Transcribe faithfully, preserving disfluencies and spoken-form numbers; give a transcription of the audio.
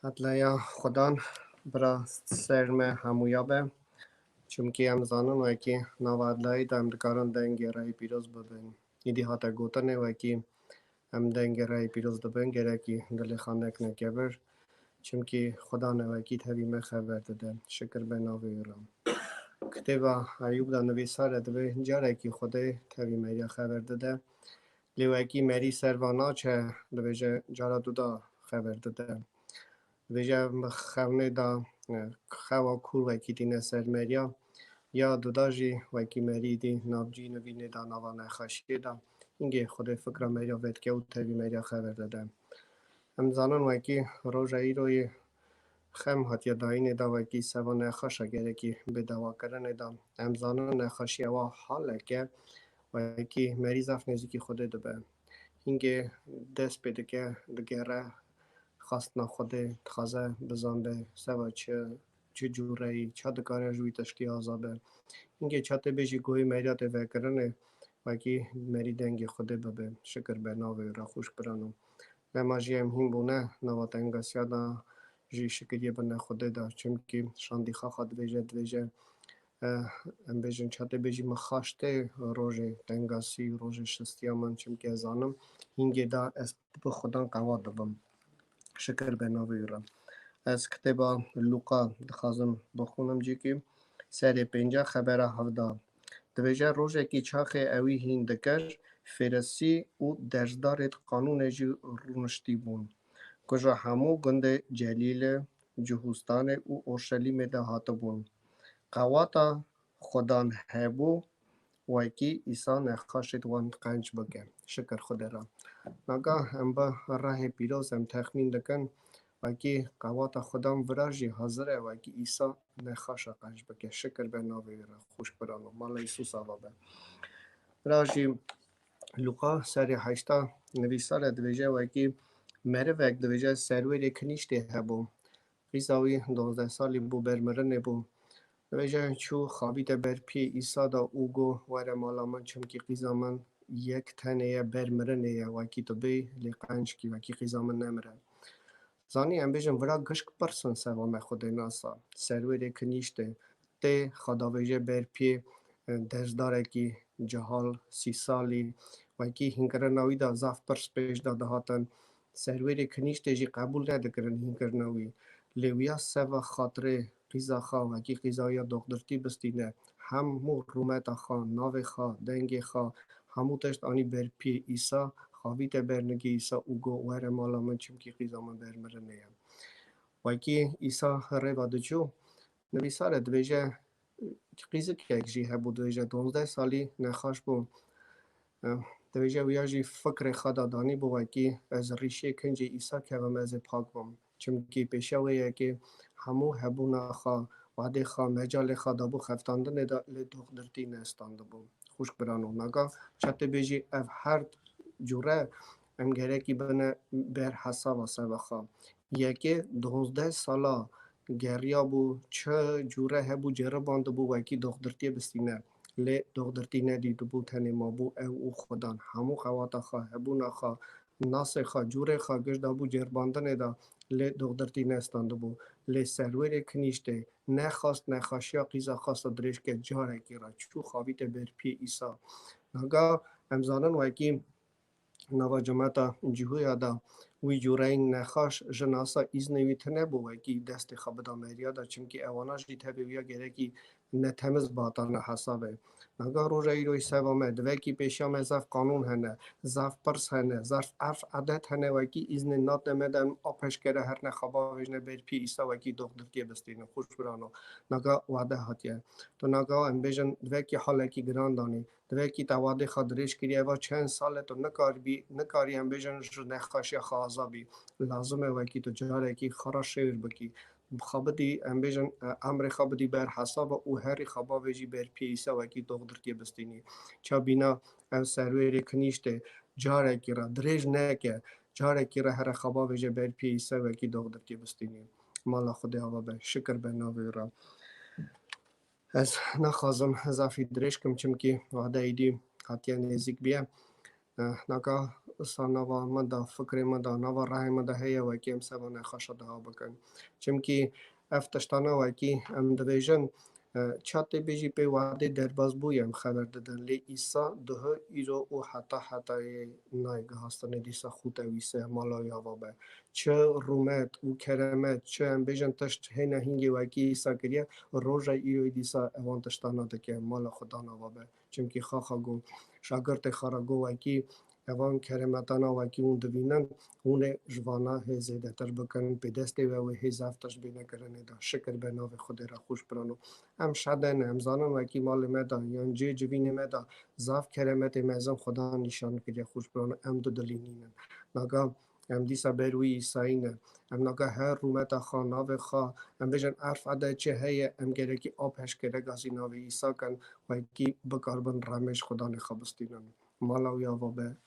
Edleya Xudan bira ser me hemûya be. Çimkî em zanin wekî nava edlayî de em dikarin dengê reyê pîroz bibin. Îdî hate gotinê wekî em dengê reyê pîroz dibin, gerekî dilê xwe nekine kevir. Çimkî Xudan e wekî tevî me xeber dide. Şikir be navê wî re. Kitêba Eyûb de nivîsar e, divê carekî Xwedê tevî meriya xeber dide. Lê wekî merî ser va naçe, dibêje cara du da xeber dide. Dibêje bi xewnê de, e, xewa kûr wekî tîne ser meriya. Ya du da jî wekî merî dî navcî nivînê de nava nexweşiyê de. Hingê Xwedê fikra meriya vedike û tevî meriya xeber dide. Em zanin wekî roja îroyê xem hatiye dayînê de wekî seva nexweşa gerekî bêdewakirinê de. Em zanin nexweşî ewa haleke wekî merî zaf nêzîkî Xwedê dibe. Hingê dest pê dike, digere xastina Xwedê, dixwaze bizanbe seva çi, çi cûreyî, ça dikare ji wî tiştî aza be. Hingê ça tê bêjî goyê meriya tê vekirinê, wekî merî dengê Xwedê bibe. Şikir be navê wî re xwişk birano. Lema jî em hîn bûne, nava tengasiya de jî şikiriyê bine Xwedê de. Çimkî şandîxa xwe dibêje, dibêje, e, em bêjin, ça tê bêjî, min xaştê rojê tengasî, rojê şistiya min, çimkî ez zanim, hingê de ez bi Xudan qewat dibim. Şikir be navê wî re. Ez kitêba Lûqa dixwazim bixwînim cîkî. Serê pênca, xebera hevda. Dibêje, rojekî çaxê ewî hîn dikir, Fêrisî û dersdarê qanûnê jî rûniştî bûn, ku ji hemû gundê Celîlê, Cihûstanê û Orşelîmê de hatibûn. Qewata Xudan hebû, wekî Îsa nexaşê wan qenc bike. Şikir Xwedê re. Naga em bi rehê pîroz em texmîn dikin, wekî qewata Xudan vira jî hazir e, wekî Îsa nexaşa qenc bike. Şikir be navê wî re, xwişk birano. Mala Îsûs ava be. Vira jî Lûqa serê heşta nivîsar e, dibêje, wekî merivek, dibêje, serwêrê kinîştê hebû. Qîza wî duwazdeh salî bû, ber mirinê bû. Dibêje, çû xavîte ber piyê Îsa de û got, were mala min, çimkî qîza min yek tenê ye, ber mirinê ye, wekî tu bê lê qenc kî, wekî qîza min nemire. Zanî, em bêjin, vira gişk pirsin seva me Xwedê nasa. Serwêrê kinîştê tê xwe davêje ber piyê, e, dersdarekî cehal, sî salî, wekî hînkirina wî de zaf pirs pêş de dihatin. Serwêrê kinîştê jî qebûl nedikirin hînkirina wî. Lê wiya seva xatirê qîza xwe, wekî qîza wî ya doxdirtî bistîne, hemû rûmeta xwe, navê xwe, dengê xwe, hemû tişt anî ber piyê Îsa, xavîte ber nigê Îsa û got, were mala min, çimkî qîza min ber mirinê ye. Wekî Îsa rêva diçû, nivîsar e, dibêje, qîzikek jî hebû, dibêje, duwazdeh salî nexaş bû. Dibêje, wiya jî fikrê xwe de danîbû, wekî ez rîşê kincê Îsa kevim, ez ê pak bim. Çimkî pêşiya wê yekê hemû hebûna xwe, wadê xwe, mecalê xwe dabû xeftandinê de, lê doxdirtî nestandibû. Xwişk birano, naga ça tê bêjî, ev her cûre em gerekî bine ber hesaba seva xwe. Yekê duwazdeh sala geriyabû, çi cûre hebû, ceribandibû wekî doxdirtiyê bistîne. Lê doxdirtî nedîtibû, tenê mabû ew û Xudan. Hemû qewata xwe, hebûna xwe, nasê xwe, cûrê xwe giş dabû ceribandinê de, lê doxdirtî nestandibû. Lê serwêrê kinîştê nexwast nexweşiya qîza xwe dirêj ke, carekî re çû xavîte ber piyê Îsa. Naga em zanin wekî nava cemata cihûya de wî cûreyî nexaş ji nasa îznê wî tune bû wekî destê xwe bida meriya de, çimkî ewana jî tevê wîya gerekî netemiz bihatane hesabê. Naga roja îroyî seva me, divekî pêşiya me zaf qanûn hene, zaf pirs hene, zaf erf edet hene, wekî îznê nadne me de em apeşkere herine xwe bavêjine ber piyê Îsa wekî doxdirtiyê bistînin. Xwişk birano, naga wade hatiye. Tu naga em bêjin divekî halekî giran danî. Divekî te wadê xwe dirêj kiriye, eva çend sal e tu nikaribî, nikarî em bêjin ji nexweşiya xwe aza bî. Lazim e wekî tu carekî xwe re şêwir bikî. Xwe bidî, em bêjin, e, emrê xwe bidî ber hesaba û herî xwe bavêjî ber piyê Îsa wekî doxdirtiyê bistînî. Ça bîna ev serwêrê kinîştê carekî re dirêj neke, carekî re here xwe bavêje ber piyê Îsa wekî doxdirtiyê bistînî. Mala Xwedê ava be, şikir be navê wî re. Ez naxwazim zafî dirêj kim, çimkî wade êdî hatiye nêzîk bûye. Eh, naka wisa nava min de, fikrê min de, nava rehê min de heye wekî em seba nexweşa daha bikin. Çimkî ev tiştana wekî em dibêjin, e, ça tê bêjî pê wadê derbas bûye em xeber didin. Lê Îsa duhu, îro û heta hetayê nayê gihastinê dîsa xûte wî se mala wî ava be. Çi rûmet û keremet, çi em bêjin tişt hêne hingê wekî Îsa kiriye, roja îroyê dîsa evan tiştana dike, mala Xudan ava be. Çimkî xaxa got, şagirtê xwe re got wekî evan keremetana wekî hûn divînin, hûn ê ji vana hê zêdetir bikin, pê destê we wê hê zaf tişt bêne kirinê de. Şikir be navê Xwedê re xweş birano. Em şedin, em zanin wekî malê me de, yan cê civînê me de zaf keremetê mezin Xudan nîşan kiriye xweş birano. Em dudilî nînin. Naga em dîsa ber wî Îsayî ne. Em naga her rûmeta xwe, navê xwe, em bêjin erf ede çi heye, em gerekî ap heşkere gazî navê Îsa kin, wekî bikaribin remê ji Xudanê xwe bistînin. Mala wî ava be,